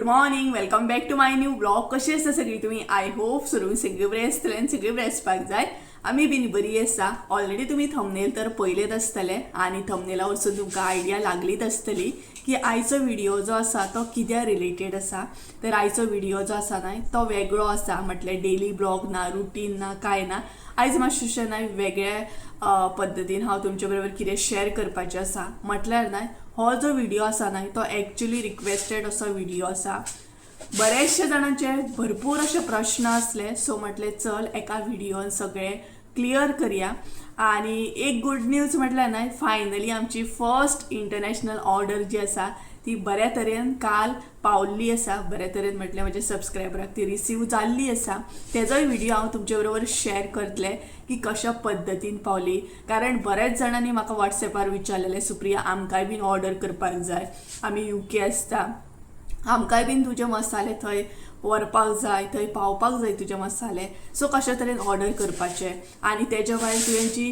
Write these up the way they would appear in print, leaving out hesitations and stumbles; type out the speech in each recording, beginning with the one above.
Good morning, welcome back to my new vlog. कशी आसा सगळी तुमी? I hope सो सगळी बरी आसतले आनी सगळी बरी आसपाक जाय. आमी बीन बरी आसा. ऑलरेडी तुमी थंबनेल तर पळयलेत आसतले आनी थंबनेला वरसून तुमकां आयडिया लागलीच आसतली की आयचो व्हिडिओ जो आसा तो कित्या रिलेटेड आसा. तर आयचो व्हिडिओ जो आसा न्हय तो वेगळो आसा, म्हटल्यार डेली ब्लॉग ना, रुटीन ना, कांय ना. आयज मातशें न्हय वेगळ्या पद्दतीन हांव तुमचे बरोबर कितें शेअर करपाचें आसा. म्हटल्यार न्हय हो जो व्हिडिओ आसा न्हय तो एक्चुली रिक्वेस्टेड असो व्हिडिओ आसा. बरेचशे जाणांचे भरपूर अशे प्रश्न आसले, सो म्हटलें चल एका व्हिडियोन सगळे क्लियर करया. आनी एक गुड न्यूज म्हटल्यार न्हय फायनली आमची फर्स्ट इंटरनॅशनल ऑर्डर जी आसा ती बऱ्या तरेन काल पावल्ली आसा. बऱ्या तरेन म्हटल्यार म्हज्या सबस्क्रायबराक ती रिसीव जाल्ली आसा. तेजोय व्हिडिओ हांव तुमचे बरोबर शेअर करतलें की कशा पद्दतीन पावली, कारण बऱ्याच जाणांनी म्हाका वॉट्सॅपार विचारलेलें, सुप्रिया आमकांय बीन ऑर्डर करपाक जाय, आमी युके आसता, आमकांय बीन तुजे मसाले थंय व्हरपाक जाय, थंय पावपाक जाय तुजे मसाले, सो कशा तरेन ऑर्डर करपाचे आनी तेज्या भायर तुवें जी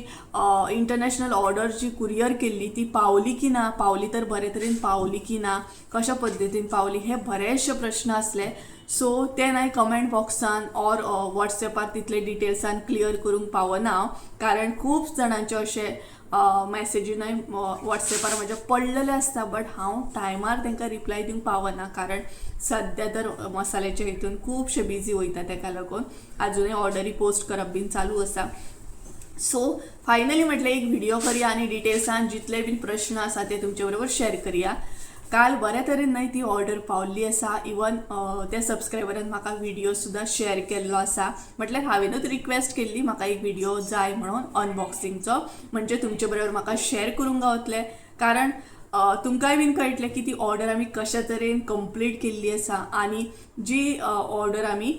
इंटरनॅशनल ऑर्डर जी कुरियर केल्ली ती पावली की ना, पावली तर बरे तरेन पावली की ना, कशा पद्दतीन पावली, हे बरेचशे प्रश्न आसले. सो ते न्हय कमेंट बॉक्सान ऑर वॉट्सॅपार तितले डिटेल्सान क्लियर करूंक पावना हांव, कारण खूब जाणांचे अशे मॅसेजी न्हय वॉट्सॅपार म्हज्या पडलेले आसता, बट हांव टायमार तांकां रिप्लाय दिवंक पावना, कारण सद्या तर मसाल्याच्या हितून खुबशे बिजी वयता, ताका लागून आजुनूय ऑर्डरी पोस्ट करप बीन चालू आसा. सो फायनली म्हटलें एक व्हिडिओ करया आनी डिटेल्सान जितले बीन प्रश्न आसा ते तुमचे बरोबर शेअर करया. काल बऱ्या तरेन न्हय ती ऑर्डर पावल्ली आसा. इवन त्या सबस्क्रायबरान म्हाका व्हिडिओ सुद्दां शेअर केल्लो आसा. म्हटल्यार हांवेनूच रिक्वेस्ट केल्ली म्हाका एक व्हिडिओ जाय म्हणून अनबॉक्सिंगचो, म्हणजे तुमचे बरोबर म्हाका शेअर करूंक गावतलें, कारण तुमकांय बीन कळटलें की ती ऑर्डर आमी कशा तरेन कंप्लीट केल्ली आसा आनी जी ऑर्डर आमी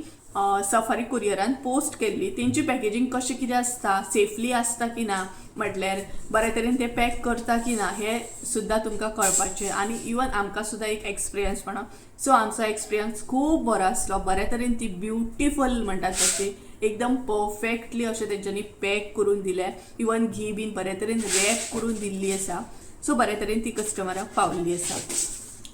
सफारी कुरियरान पोस्ट केल्ली तेंची पॅकेजींग कशें कितें आसता, सेफली आसता की ना, म्हटल्यार बरे तरेन ते पॅक करता की ना, हें सुद्दां तुमकां कळपाचें. आनी इवन आमकां सुद्दां एक एक्सपिरियन्स म्हणा. सो आमचो एक्सपिरियन्स खूब बरो आसलो. बऱ्या तरेन ती ब्युटिफूल म्हणटात तशी एकदम परफेक्टली अशें तेंच्यांनी पॅक करून दिलें. इवन घी बीन बरे तरेन रॅप करून दिल्ली आसा. सो बरे तरेन ती कस्टमराक पावल्ली आसा.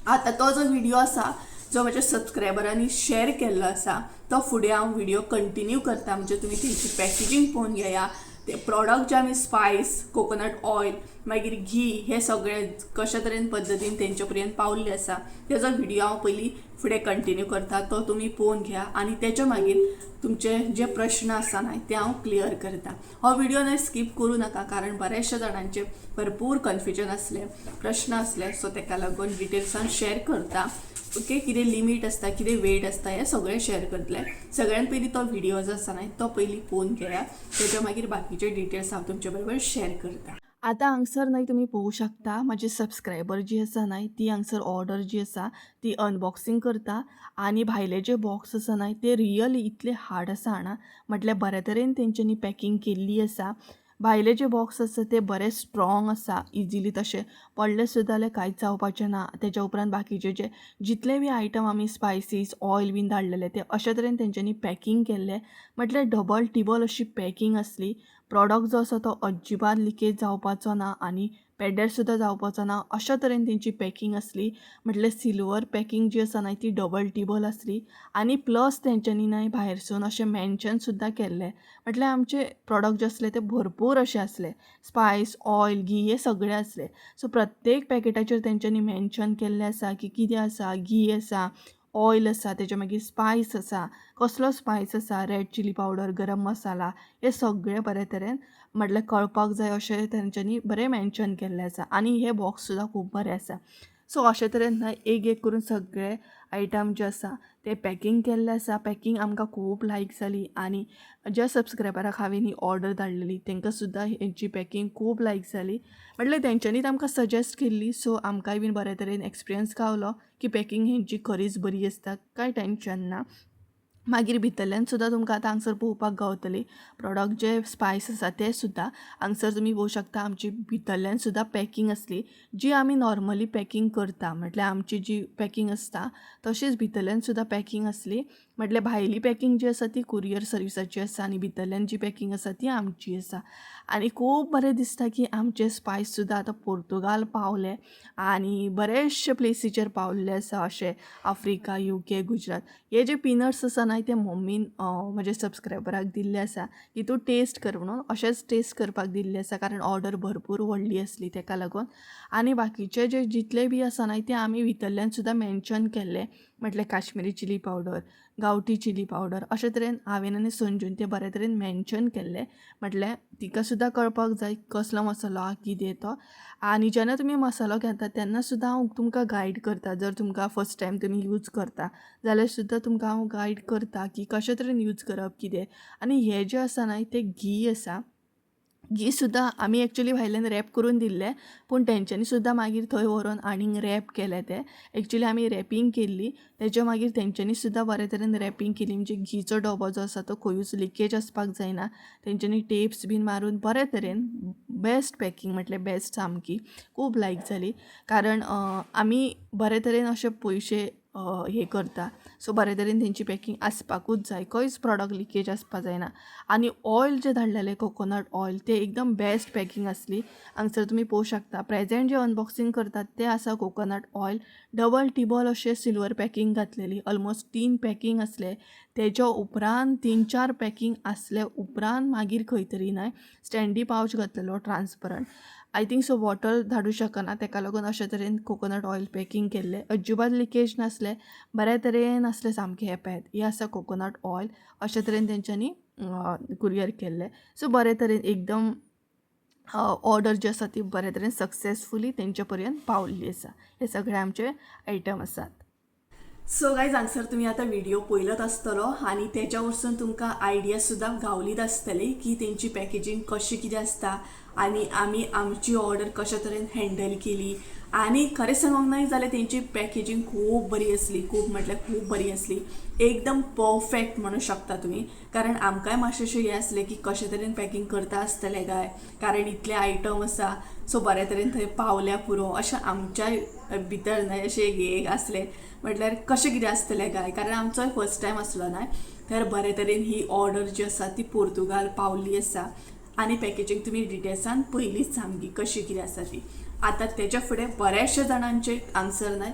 आतां तो जो व्हिडिओ आसा जो म्हज्या सबस्क्रायबरांनी शेअर केल्लो आसा तो फुडें हांव व्हिडिओ कंटिन्यू करता, म्हणजे तुमी तेंची पॅकेजींग पळोवन घेया, ते प्रॉडक्ट जे आमी स्पायस, कोकोनट ऑयल, मागीर घी, हे सगळे कशा तरेन पद्दतीन तेंच्या पर्यंत पावल्ले आसा तेजो व्हिडिओ हांव पयलीं फुडें कंटिन्यू करता, तो तुमी पळोवन घेया आनी तेच्या मागीर तुमचे जे प्रश्न आसा न्हय ते हांव क्लियर करता. हो व्हिडिओ न्हय स्कीप करूं नाका, कारण बऱ्याचशा जाणांचे भरपूर कन्फ्युजन आसलें, प्रश्न आसले, सो तेका लागून डिटेल्सान शेअर करता. ओके, कितें लिमीट आसता, कितें वेट आसता, हें सगळें शेअर करतलें. सगळ्यान पयलीं तो व्हिडिओ जो आसा न्हय तो पयलीं पळोवन घेया, तेच्या मागीर बाकीचे डिटेल्स हांव तुमचे बरोबर शेअर करता. आतां हांगसर न्हय तुमी पळोवंक शकता म्हजी सबस्क्रायबर जी आसा न्हय ती हांगसर ऑर्डर जी आसा ती अनबॉक्सिंग करता आनी भायले जे बॉक्स आसा न्हय ते रियली इतले हार्ड आसा जाणा, म्हटल्यार बऱ्या तरेन तेंच्यांनी पॅकींग केल्ली आसा. भायले जे बॉक्स आसा ते बरे स्ट्रॉंग आसा, इजिली तशें पडले सुद्दां जाल्यार कांयच जावपाचें ना. तेज्या उपरांत बाकीचे जे जितले बी आयटम आमी स्पायसीस, ऑयल बीन धाडलेले ते अशे तरेन तेंच्यांनी पॅकींग केल्ले, म्हटल्यार डबल टिबल अशी पॅकींग आसली. प्रॉडक्ट जो आसा तो अजिबात लिकेज जावपाचो ना आनी पेड्ड्यार सुद्दां जावपाचो ना अशा तरेन तेंची पॅकींग आसली. म्हटल्यार सिल्वर पॅकींग जी आसा न्हय ती डबल टिबल आसली आनी प्लस तेंच्यांनी न्हय भायरसून अशें मेन्शन सुद्दां केल्लें, म्हटल्यार आमचे प्रॉडक्ट जे आसले ते भरपूर अशे आसले, स्पायस, ऑयल, घी हे सगळे आसले. सो प्रत्येक पॅकेटाचेर तेंच्यांनी मेन्शन केल्लें आसा की कितें आसा, घी आसा, ऑयल आसा, तेच्या मागीर स्पायस आसा, कसलो स्पायस आसा, रेड चिली पावडर, गरम मसाला, हे सगळें बरे तरेन म्हटल्यार कळपाक जाय अशें तेंच्यांनी बरें मेन्शन केल्लें आसा. आनी हे बॉक्स सुद्दां खूब बरें आसा. सो अशे तरेन न्हय एक एक करून सगळे आयटम जे आसा ते पॅकींग केल्ले आसा. पॅकींग आमकां खूब लायक जाली आनी ज्या सबस्क्रायबराक हांवें ही ऑर्डर धाडलेली तांकां सुद्दां हेंची पॅकींग खूब लायक जाली. म्हटल्यार तेंच्यांनीच आमकां सजेस्ट केल्ली, सो आमकांय बीन बरे तरेन एक्सपिरियन्स गावलो की पॅकींग हेंची खरीच बरी आसता, कांय टेंशन ना. मागीर भितरल्यान सुद्दां तुमकां आतां हांगसर पळोवपाक गावतली प्रॉडक्ट जे स्पायस आसा ते सुद्दां हांगसर तुमी पळोवंक शकता. आमची भितरल्यान सुद्दां पॅकींग आसली जी आमी नॉर्मली पॅकींग करता, म्हटल्यार आमची जी पॅकींग आसता तशीच भितरल्यान सुद्दां पॅकींग आसली. म्हटल्यार भायली पॅकींग जी आसा ती कुरियर सर्विसाची आसा आनी भितरल्यान जी पॅकींग आसा ती आमची आसा. आनी खूब बरें दिसता की आमचे स्पायस सुद्दां आतां पोर्तुगाल पावले आनी बरेचशे प्लेसीचेर पावल्ले आसा, अशे आफ्रिका, UK, Gujarat. हे जे पिनट्स आसा न्हय ते मम्मीन म्हज्या सबस्क्रायबराक दिल्ले आसा की तूं टेस्ट कर म्हणून, अशेंच टेस्ट करपाक दिल्ले आसा कारण ऑर्डर भरपूर व्हडली आसली तेका लागून. आनी बाकीचे जे जितले बी आसा न्हय ते आमी भितरल्यान सुद्दां मेन्शन केल्ले, म्हटल्यार काश्मिरी चिली पावडर, गांवठी चिली पावडर, अशे तरेन हांवें आनी संजून ते बरे तरेन मेन्शन केल्ले. म्हटल्यार तिका सुद्दां कळपाक जाय कसलो मसालो आहा कितें तो. आनी जेन्ना तुमी मसालो घेता तेन्ना सुद्दां हांव तुमकां गायड करता. जर तुमकां फर्स्ट टायम तुमी यूज करता जाल्यार सुद्दां तुमकां हांव गायड करता की कशे तरेन यूज करप कितें. आनी हें जें आसा न्हय तें घी आसा. घी सुद्दां आमी एक्चुली भायल्यान रॅप करून दिल्लें, पूण तेंच्यांनी सुद्दां मागीर थंय व्हरोन आनीक रॅप केलें. तें एक्चुली आमी रॅपींग केल्ली, तेच्या मागीर तेंच्यांनी सुद्दां बरे तरेन रॅपींग केली. म्हणजे घीचो डबो जो आसा तो खंयूच लिकेज आसपाक जायना. तेंच्यांनी टेप्स बीन मारून बरे तरेन बेस्ट पॅकींग, म्हटल्यार बेस्ट, सामकी खूब लायक जाली. कारण आमी बरे तरेन अशे पयशे हे करता, सो बरे तरेन तेंची पॅकींग आसपाकूच जाय, खंयच प्रोडक्ट लिकेज आसपा जायना. आनी ऑयल जें धाडलेलें कोकोनट ऑयल तें एकदम बेस्ट पॅकींग आसली. हांगसर तुमी पळोवंक शकता प्रेजेंट जें अनबॉक्सिंग करतात तें आसा कोकोनट ऑयल. डबल टिबल अशें सिल्वर पॅकींग घातलेली, ऑलमोस्ट 3 पॅकींग आसले. तेच्या उपरांत 3-4 पॅकींग आसले उपरांत मागीर खंय तरी न्हय स्टँडी पावच घातलेलो transparent. I think so bottle धाडूं शकना तेका लागून अशे तरेन कोकोनट ऑयल पॅकींग केल्लें. अजिबात लिकेज नासलें, बऱ्या तरेन आसलें सामकें. हें पळयात, हें आसा कोकोनट ऑयल. अशे तरेन तेंच्यांनी कुरियर केल्लें. सो बरे तरेन एकदम ऑर्डर जी आसा ती बरे तरेन सक्सेसफुली तेंच्या पर्यंत पावल्ली आसा. हे सगळे आमचे आयटम आसात. सो गायज, हांगसर तुमी आतां व्हिडिओ पळयलोच आसतलो आनी तेच्या वरसून तुमकां आयडिया सुद्दां गावलीत आसतली की तेंची पॅकेजींग कशी कितें आसता आनी आमी आमची ऑर्डर कशा तरेन हँडल केली. आनी खरें सांगूंक न्हय जाल्यार तेंची पॅकेजींग खूब बरी आसली, खूब म्हटल्यार खूब बरी आसली, एकदम परफेक्ट म्हणू शकता तुमी. कारण आमकांय मातशें अशें हें आसलें की कशे तरेन पॅकींग करता आसतलें काय, कारण इतले आयटम आसा, सो बरे तरेन थंय पावल्या पुरो अशें आमच्या भितर न्हय अशें एक आसलें, म्हटल्यार कशें कितें आसतलें काय, कारण आमचोय फर्स्ट टायम आसलो न्हय. तर बरे तरेन ही ऑर्डर जी आसा ती पोर्तुगाल पावल्ली आसा आनी पॅकेजींग तुमी डिटेल्सान पयलीच सामकी कशी कितें आसा ती. आतां तेच्या फुडें बऱ्याचशे जाणांचे हांगसर न्हय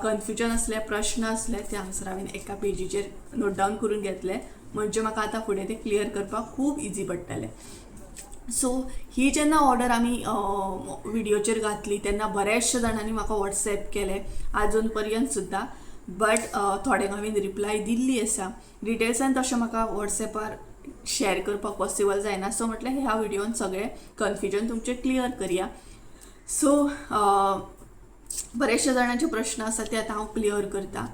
कन्फ्युजन आसले, प्रश्न आसले, ते हांगसर हांवें एका पेजीचेर नोट डावन करून घेतले, म्हणजे म्हाका आतां फुडें ते क्लियर करपाक खूब इजी पडटलें. सो ही जेन्ना ऑर्डर आमी व्हिडियोचेर घातली तेन्ना बऱ्याचशा जाणांनी म्हाका वॉट्सॅप केले आजून पर्यंत सुद्दां, बट थोड्यांक हांवें रिप्लाय दिल्ली आसा. डिटेल्सान तशें म्हाका वॉट्सॅपार शेअर करपाक पॉसिबल जायना, सो म्हटलें ह्या व्हिडियोन सगळें कन्फ्युजन तुमचें क्लियर करया. सो बरेचशे जाणांचे प्रश्न आसा ते आतां हांव क्लियर करता.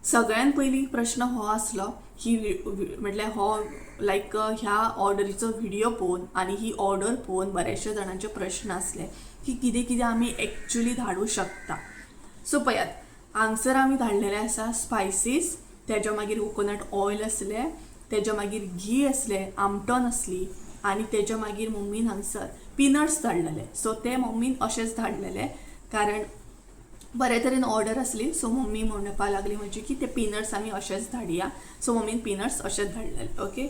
सगळ्यान पयलीं प्रश्न हो आसलो की म्हटल्यार हो लायक ह्या ऑर्डरीचो व्हिडियो पळोवन आनी ही ऑर्डर पळोवन बऱ्याचशे जाणांचे प्रश्न आसले की कितें कितें आमी एक्चुली धाडूं शकता. सो पळयात, हांगसर आमी धाडलेले आसा स्पायसीस, तेज्या मागीर कोकोनट ऑयल आसलें, तेज्या मागीर घी आसलें, आमटण आसली आनी तेज्या मागीर मम्मीन हांगसर पिनट्स धाडलेले. सो ते मम्मीन अशेंच धाडलेले कारण बरे तरेन ऑर्डर आसली. सो मम्मी म्हणपाक लागली म्हणजे की ते पिनट्स आमी अशेंच धाडया. सो मम्मीन पिनट्स अशेंच धाडलेले. ओके,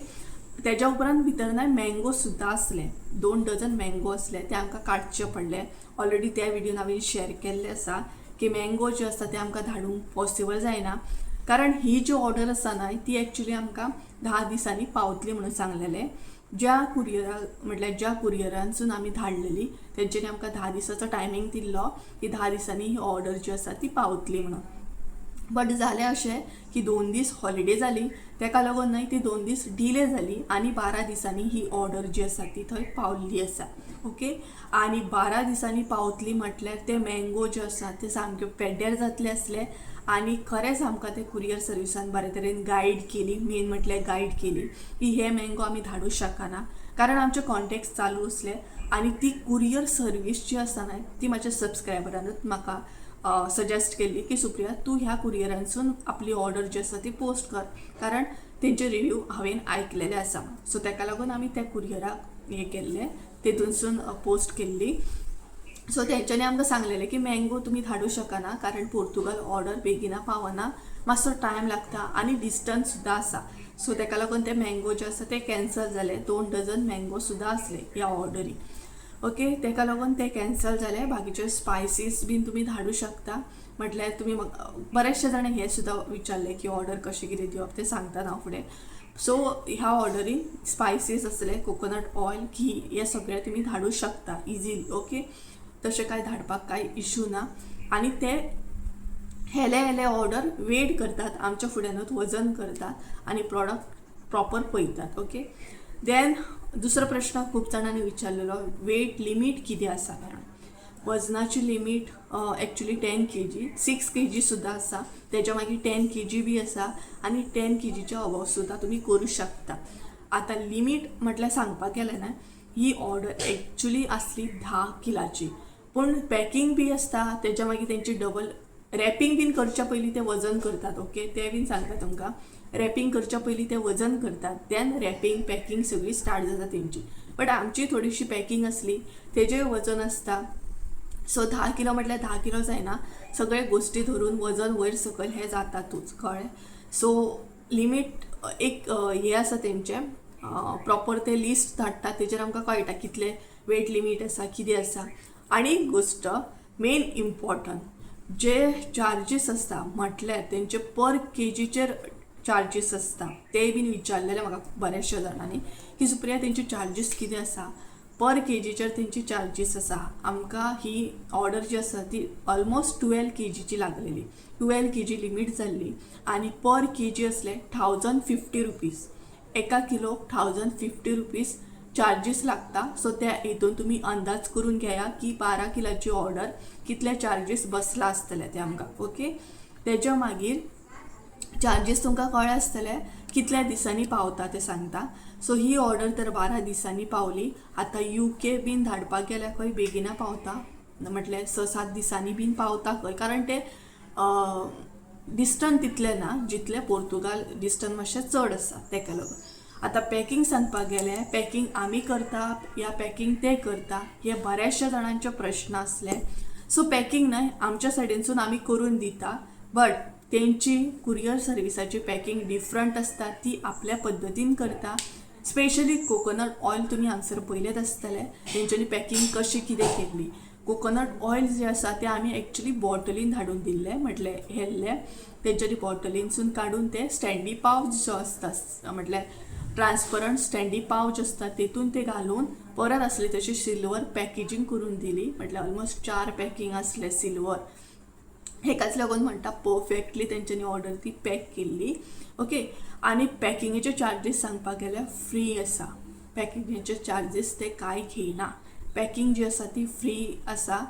तेज्या उपरांत भितर न्हय मँगो सुद्दां आसले, 2 डजन मँगो आसले, ते आमकां काडचे पडले. ऑलरेडी त्या व्हिडियोन हांवें शेअर केल्ले आसा की मँगो जे आसा ते आमकां धाडूंक पॉसिबल जायना, कारण ही जी ऑर्डर आसा न्हय ती एक्चुली आमकां 10 दिसांनी पावतली म्हणून सांगलेलें. ज्या कुरियरा म्हटल्यार ज्या कुरियरानसून आमी धाडलेली तेंच्यांनी आमकां 10 दिसाचो टायमींग दिल्लो की 10 दिसांनी ही ऑर्डर जी आसा ती पावतली म्हणून. बट जालें अशें की 2 दीस हॉलिडे जाली, तेका लागून न्हय ती 2 दीस डिले जाली आनी 12 दिसांनी ही ऑर्डर जी आसा ती थंय पावल्ली आसा. ओके, आनी 12 दिसांनी पावतली म्हटल्यार ते मँगो जे आसा ते सामके पेड्ड्यार जातले आसले. आनी खरेंच आमकां ते कुरियर सर्विसान बरे तरेन गायड केली, मेन म्हटल्यार गायड केली की हे मँगो आमी धाडूं शकना, कारण आमचे कॉन्टेक्ट चालू आसले. आनी ती कुरियर सर्वीस जी आसा न्हय ती म्हाज्या सबस्क्रायबरानूच म्हाका सजेस्ट केल्ली की सुप्रिया तूं ह्या कुरियरानसून आपली ऑर्डर जी आसा ती पोस्ट कर, कारण तेंचे रिव्यू हांवें आयकलेले आसा. सो तेका लागून आमी त्या कुरियराक हें केल्लें, तेतूनसून पोस्ट केल्ली. सो तेंच्यांनी आमकां सांगलेलें की मँगो तुमी धाडूं शकना, कारण पोर्तुगाल ऑर्डर बेगिना पावना, मातसो टायम लागता आनी डिस्टन्स सुद्दां आसा. सो तेका लागून ते मँगो जे आसा ते कॅन्सल जाले. 2 डझन मँगो सुद्दां आसले ह्या ऑर्डरीक. ओके, तेका लागून ते कॅन्सल जाले. बाकीचे स्पायसीस बीन तुमी धाडूं शकता. म्हटल्यार तुमी बरेचशे जाणां हें सुद्दां विचारलें की ऑर्डर कशें कितें दिवप तें सांगता हांव फुडें. सो ह्या ऑर्डरीन स्पायसीस आसले, कोकोनट ऑयल, घी, हे सगळें तुमी धाडूं शकता इजिली. ओके, तशें कांय धाडपाक कांय इशू ना. आनी ते हेले हेले ऑर्डर वेट करतात, आमच्या फुड्यानूच वजन करतात आनी प्रॉडक्ट प्रॉपर पळयतात. ओके, देन दुसरो प्रश्न खूब जाणांनी विचारलेलो, वेट लिमीट कितें आसा? कारण वजनाची limit actually 10 kg, 6 kg सुद्दां आसा, तेज्या मागीर 10 केजी बी आसा आनी 10 केजीच्या अबव सुद्दां तुमी करूं शकता. आतां लिमीट म्हटल्यार सांगपाक गेलें ना, ही ऑर्डर एक्चुली आसली 10 किलाची, पूण पॅकींग बी आसता, तेज्या मागीर तेंची डबल रॅपिंग बीन करच्या पयलीं ते वजन करतात. ओके, तें बीन सांगता तुमकां. रॅपिंग करच्या पयलीं ते वजन करतात, देन रॅपिंग पॅकिंग सगळी स्टार्ट जाता तेंची. बट आमची थोडीशी पॅकिंग आसली, तेजेय वजन आसता. सो 10 किलो म्हटल्यार 10 किलो जायना, सगळे गोश्टी धरून वजन वयर सकयल हें जातातूच, कळ्ळें? सो लिमीट एक हें आसा तेंचें प्रॉपर, ते लिस्ट धाडटा, तेजेर आमकां कळटा कितले वेट लिमीट आसा, कितें आसा. आनी एक गोश्ट मेन इम्पॉर्टंट, जे चार्जीस आसता म्हटल्यार तेंचे पर केजीचेर चार्जीस आसता, ते बीन विचारलेले म्हाका बऱ्याचशा जाणांनी की सुप्रिया तेंचे चार्जीस कितें आसा? पर केजीचेर तेंची चार्जीस आसा. आमकां ही ऑर्डर जी आसा ती ऑलमोस्ट 12 केजीची लागलेली, 12 केजी लिमीट जाल्ली आनी पर केजी आसले 1050 रुपीज. एका किलोक 1050 रुपीज चार्जीस लागता. सो त्या हितून तुमी अंदाज करून घेया की 12 किलाची ऑर्डर कितले चार्जीस बसला आसतले ते आमकां. ओके, तेज्या मागीर चार्जीस तुमकां कळ्ळे आसतले, कितल्या दिसांनी पावता ते सांगता. सो ही ऑर्डर तर 12 दिसांनी पावली. आतां युके बीन धाडपाक गेल्यार खंय बेगिना पावता, म्हटल्यार 6-7 दिसांनी बीन पावता खंय, कारण ते डिस्टन्स तितलें ना जितलें पोर्तुगाल डिस्टन्स मातशें चड आसा तेका लागून. आतां पॅकिंग सांगपाक गेलें, पॅकिंग आमी करता या पॅकिंग ते करता हे बऱ्याचशा जाणांचे प्रश्न आसले. सो पॅकिंग न्हय, आमच्या सायडीनसून आमी करून दिता, बट तेंची कुरियर सर्विसाची पॅकिंग डिफरंट आसता, ती आपल्या पद्दतीन करता. स्पेशली कोकोनट ऑयल तुमी हांगसर पळयलेच आसतलें तेंच्यांनी पॅकिंग कशें कितें केल्ली. कोकोनट ऑयल जें आसा तें आमी एक्चुली बॉटलीन धाडून दिल्लें, म्हटल्यार हेल्लें तेंच्यांनी बॉटलीनसून काडून ते स्टँडी पावच जो आसता, म्हटल्यार ट्रान्सपरंट स्टँडी पावच आसता, तेतून ते घालून परत आसले तशी सिल्वर पॅकेजींग करून दिली. म्हटल्यार ऑलमोस्ट 4 पॅकिंग आसलें सिल्वर. हेकाच लागून म्हणटा परफेक्टली तेंच्यांनी ऑर्डर ती पॅक केल्ली. ओके, आनी पॅकिंगेचे चार्जीस सांगपाक गेल्यार फ्री आसा. पॅकिंगेचे चार्जीस ते कांय घेयना, पॅकिंग जी आसा ती फ्री आसा.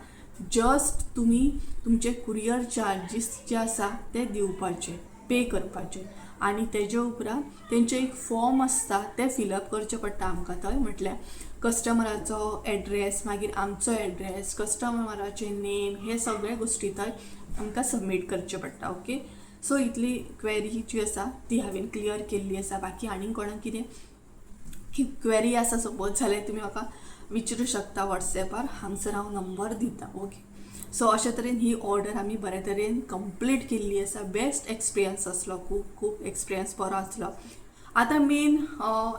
जस्ट तुमी तुमचे कुरियर चार्जीस जे आसा ते दिवपाचे, पे करपाचे. आनी तेजे उपरांत तेंचे एक फॉर्म आसता ते फिलअप करचें पडटा आमकां थंय, म्हटल्यार कस्टमराचो एड्रेस, मागीर आमचो एड्रेस, कस्टमराचें नेम, हे सगळे गोश्टी थंय आमकां सबमीट करचें पडटा. ओके, सो इतली क्वेरी जी आसा ती हांवें क्लियर केल्ली आसा. बाकी आनीक कोणाक कितें क्वेरी आसा सपोज जाल्यार तुमी म्हाका विचारूं शकता वॉट्सॅपार, हांगसर हांव नंबर दिता. ओके, सो अशे तरेन ही ऑर्डर आमी बरे तरेन कंप्लीट केल्ली आसा. बेस्ट एक्सपिरियन्स आसलो, खूब खूब एक्सपिरियन्स बरो आसलो. आतां मेन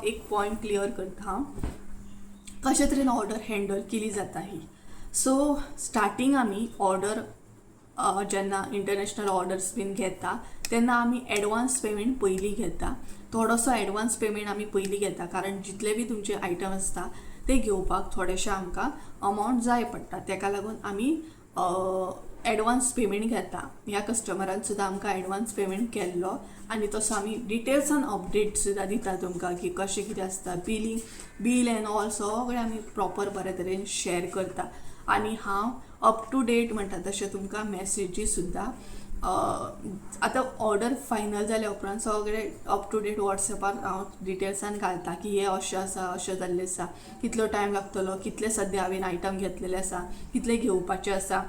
एक पॉयंट क्लियर करता हांव, कशे तरेन ऑर्डर हँडल केली जाता ही. सो स्टार्टींग आमी ऑर्डर जेन्ना इंटरनॅशनल ऑर्डर्स बीन घेता तेन्ना आमी एडवान्स पेमेंट पयलीं घेता. थोडोसो एडवान्स पेमेंट आमी पयलीं घेता, कारण जितले बी तुमचे आयटम आसता ते घेवपाक थोडेशे आमकां अमावंट जाय पडटा, तेका लागून आमी एडवान्स पेमेंट घेता. ह्या कस्टमरान सुद्दां आमकां एडवान्स पेमेंट केल्लो आनी तसो आमी डिटेल्सान अपडेट सुद्दां दिता तुमकां की कशें कितें आसता, बिलींग बील एंड ऑल सगळें आमी प्रॉपर बरे तरेन शेअर करता. आनी हांव अप टू डेट म्हणटा तशें तुमकां मॅसेजी सुद्दां आतां ऑर्डर फायनल जाल्या उपरांत सगळें अप टू डेट वॉट्सॅपार हांव डिटेल्सान घालता की हें अशें आसा, अशें जाल्लें आसा, कितलो टायम लागतलो, कितले सद्या हांवें आयटम घेतलेले आसा, कितले घेवपाचे आसा,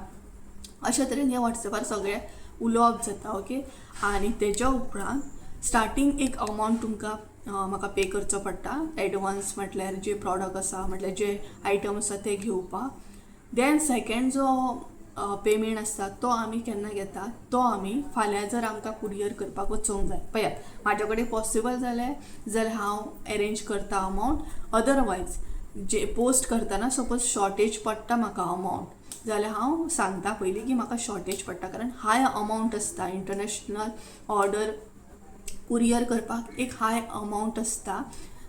अशे तरेन हें वॉट्सॅपार सगळें उलोवप जाता. ओके, आनी तेज्या उपरांत स्टार्टींग एक अमावंट तुमकां म्हाका पे करचो पडटा एडवान्स, म्हटल्यार जे प्रॉडक्ट आसा, म्हटल्यार जे आयटम आसा ते घेवपाक. Then second जो पेमेंट आसता तो आमी केन्ना घेता, तो आमी फाल्यां जर आमकां कुरियर करपाक वचूंक जाय, पळयात म्हाजे कडेन पॉसिबल जालें जाल्यार हांव एरेंज करता अमावंट, अदरवायज जे पोस्ट करतना सपोज शॉर्टेज पडटा म्हाका अमावंट जाल्यार हांव सांगता पयलीं की म्हाका शॉर्टेज पडटा, कारण हाय अमावंट आसता. इंटरनॅशनल ऑर्डर कुरियर करपाक एक हाय अमावंट आसता,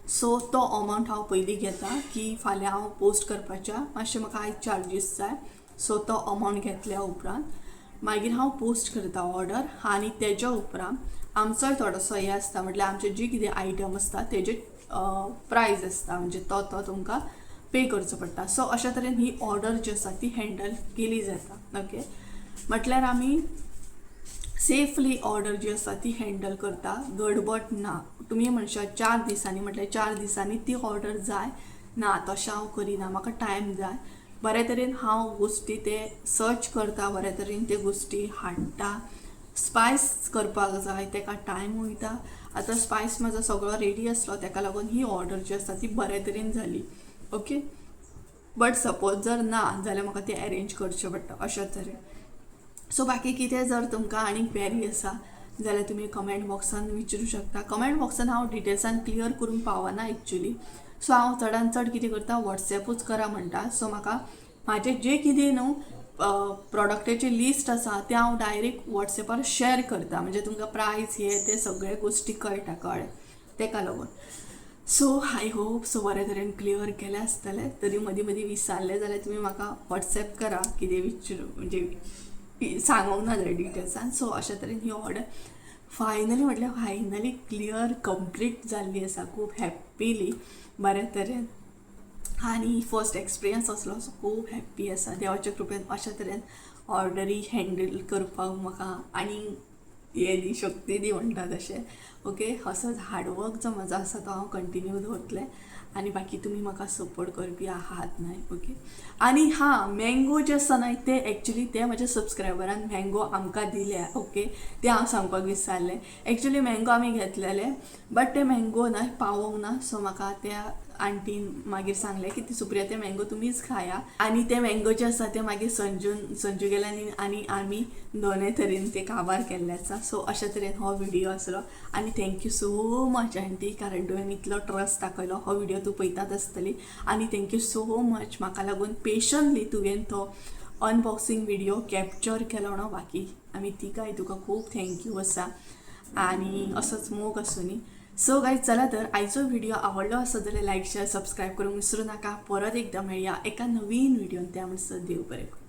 सो तो अमावंट हांव पयलीं घेता की फाल्यां हांव पोस्ट करपाच्या मातशें म्हाका आयज चार्जीस जाय. सो तो अमावंट घेतल्या उपरांत मागीर हांव पोस्ट करता ऑर्डर. आनी तेज्या उपरांत आमचोय थोडोसो हें आसता, म्हटल्यार आमचे जी कितें आयटम आसता तेजे प्रायज आसता, म्हणजे तो तो तुमकां पे करचो पडटा. सो अशा तरेन ही ऑर्डर जी आसा ती हँडल केली जाता. ओके, म्हटल्यार आमी सेफली ऑर्डर जी आसा ती हँडल करता, गडबड ना. तुमी म्हणशात 4 दिसांनी, म्हटल्यार 4 दिसांनी ती ऑर्डर जाय ना, तशें हांव करिना, म्हाका टायम जाय. बरे तरेन हांव गोश्टी ते सर्च करता, बरे तरेन ते गोश्टी हाडटा. स्पायस करपाक जाय तेका टायम वयता. आतां स्पायस म्हाजो सगळो रेडी आसलो, तेका लागून ही ऑर्डर जी आसा ती बरे तरेन जाली. ओके, बट सपोज जर ना जाल्यार म्हाका तें एरेंज करचें पडटा अशा तरेन. सो बाकी कितें जर तुमकां आनी क्वेरी आसा जाल्यार तुमी कमेंट बॉक्सान विचारूं शकता. कमेंट बॉक्सान हांव डिटेल्सान क्लियर करूंक पावना एक्चुली, सो हांव चडान चड कितें करता वॉट्सॅपूच करा म्हणटा. सो म्हाका म्हाजें जें कितें न्हू प्रोडक्टाचें लिस्ट आसा तें हांव डायरेक्ट वॉट्सॅपार शेअर करता, म्हणजे तुमकां प्रायस हे ते सगळे गोश्टी कळटा, कळ्ळें, तेका लागून. सो I hope so बरे तरेन क्लियर केलें आसतलें. तरी मदीं मदीं विचारलें जाल्यार तुमी म्हाका वॉट्सॅप करा, कितें विचारू म्हणजे सांगूंक ना जाल्यार डिटेल्सान. सो अशा तरेन ही ऑर्डर फायनली म्हटल्यार फायनली क्लियर कंप्लीट जाल्ली आसा, खूब हॅप्पीली बऱ्या तरेन. आनी फर्स्ट एक्सपिरियन्स आसलो, सो खूब हॅप्पी आसा. देवाच्या कृपेन अशा तरेन ऑर्डरी हँडल करपाक म्हाका आनी हें दी शक्ती दी म्हणटा तशें. ओके, असोच हार्डवर्क जो म्हजो आसा तो हांव कंटिन्यू दवरतलें आनी बाकी तुमी म्हाका सपोर्ट करपी आहात न्हय. ओके, आनी हां, मँगो जे आसा न्हय ते एक्चुली ते म्हज्या सबस्क्रायबरान मँगो आमकां दिल्या. ओके, ते हांव सांगपाक विसरलें. एक्चुली मँगो आमी घेतलेले बट ते मँगो न्हय पावोंक ना, सो म्हाका त्या आंटीन मागीर सांगलें की ती सुप्रिया ते मँगो तुमीच खाया. आनी ते मँगो जे आसा ते मागीर संजू गेले आनी आमी दोनूय तरेन ते काबार केल्ले आसा. सो अशा तरेन हो व्हिडियो आसलो. आनी thank you so much aunty, कारण तुवें इतलो ट्रस्ट दाखयलो. हो व्हिडियो तूं पळयतात आसतली. आनी thank you so much, म्हाका लागून पेशंटली तुवें तो अनबॉक्सिंग व्हिडियो कॅप्चर केलो न्हू. बाकी आमी तिगांय तुका खूब thank you आसा आनी असोच मोग आसूं. सो गायज चला तर आयचो व्हिडिओ आवडलो आसत जाल्यार लायक शेअर सबस्क्रायब करूंक विसरू नाका. परत एकदां मेळया एका नवीन व्हिडियोन, त्या म्हणसर देव बरें करूं.